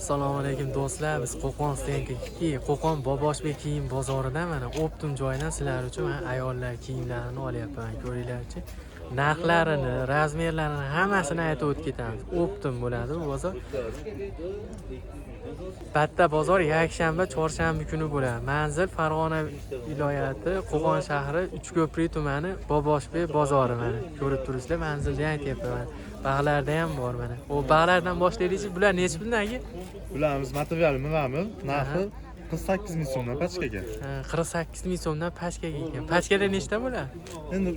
Assalomu alaykum, do'stlar. Biz Qo'qon Stenka 2, Qo'qon Boboshbek kiyim bozoridan, mana, оптом joyidan sizlar uchun mana ayollar kiyimlarini olyapman. Ko'ringlarchi. Narxlarini, размер larini, hammasini aytib o'tib ketamiz. Оптом bo'ladi bu bozor. Batta bozor yakshanba, chorshanba kuni bo'ladi. Manzil: Farg'ona viloyati, Qo'qon shahri, Uchko'prik tumani, Boboshbek bozori. Mana, ko'rib turibsizlar, manzilni ham aytyapman. Bag'larda ham bor mana. O bag'lardan boshlaylikchi. Bular nechi puldan, aka? Bularimiz material mramor, narxi 48 ming so'mdan pachkaga. Ha, 48 ming so'mdan pachkaga ekan. Pachkada nechta bo'ladi? Endi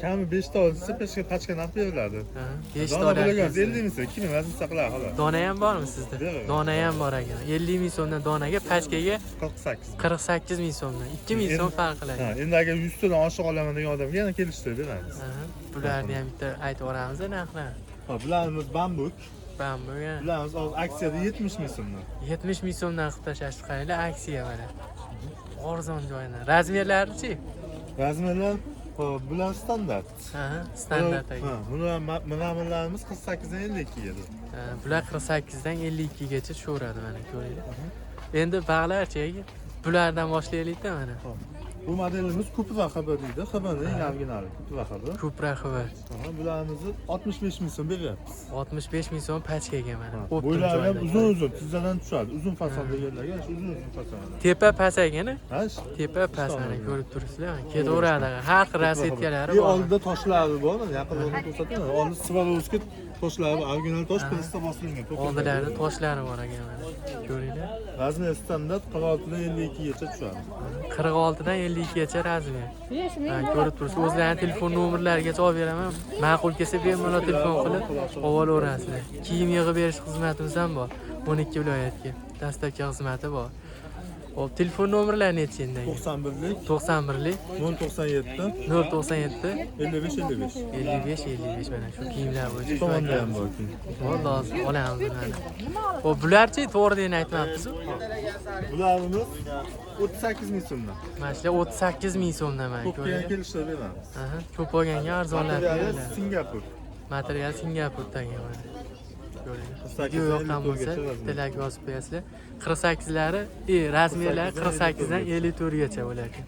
kami 5 ta olsa, pachka narx beriladi. Ha, 5 Dona ta bo'lgan olyapsiz. 50 ming so'm, 2 ming vazn saqlab xolos. Dona ham bormi sizda? Yo'q. Dona ham bor ekan. 50 ming so'mdan donaga, pachkaga 48. 48 ming so'mdan. 2 ming so'm farq qiladi. Ha, endi agar 100 tadan oshiq olaman degan odamga yana kelishtirib beramiz. Aha, bularni ham bitta aytib yuboramiz narxlarni. Hop, bularimiz bambuk. Bambuk, ha. Bularimiz hozir aksiyada 70 ming so'mdan. 70 ming so'mdan qilib tashlashdi, qaranglar, aksiya mana. Arzon joyidan. Размер larichi? Размер lar, hop, bular standart. Aha, standart Ha, ekan. Bular mramorlarimiz 48 dan 52 edi. Ha, bular 48 dan 52 gacha tushaveradi, mana, ko'ringlar. Endi bag'larchi, aka? Bulardan boshlaylik-da mana. Bu modelimiz Kupra HB deydi. HBning eng originali Kupra HB. Kupra HB. Aha, bularimizni 65 ming so'm beryapmiz. 65 ming so'm pachkaga mana. Оптом Bo'ylari ham joyida. Uzun uzun tizzadan tushadi. Uzun fason deganlarga shu uzun uzun fason. Tepa past ekan. Ha, Tepa past, mana, Ishtonmi? ko'rib turibsizlar. Ketaveradi. Har xil расцветка lari Bir bor. oldida toshlari bor, mana, yaqinroq ko'rsataman. Oldida Swarovski toshlari bor, original tosh, pressda bosilgan. Oldilarida toshlari bor ekan, mana. Ko'ringlar. Размер standart 46 dan 52 gacha tushadi. 46 dan 52 gacha размер. Ha, ko'rib turibsiz. O'zlarining telefon nomerlarigacha olib beraman. Ma'qul kelsa, bemalol telefon qilib olaverasizlar. Kiyim yig'ib berish xizmatimiz ham bor. 12 viloyatga доставка xizmati bor. Hop, telefon nomerlari nechi endi? 91lik 91lik 097 097 55 55. 55 55. Mana shu kiyimlar bo'yicha Bu shu tomonda ham akamiz. bor kiyim. Bo'ldi, hozir olamiz ularni. Hop, bularchi, to'g'ri aytmabmiz-u. Bularimiz 38 ming so'mdan. Mana shular 38 ming so'mdan, mana, Ko'pga ham ko'ringlar. kelishtirib beramiz. Aha, ko'p olganga arzonlatib Materiali beriladi. Singapur. Material Singapurdan mana. Ko'ringlar. 48 Video yoqqan bo'lsa, 54 gacha bitta like bosib qo'yasizlar. 48lari, размер lari 48 dan 54 gacha bo'lar ekan.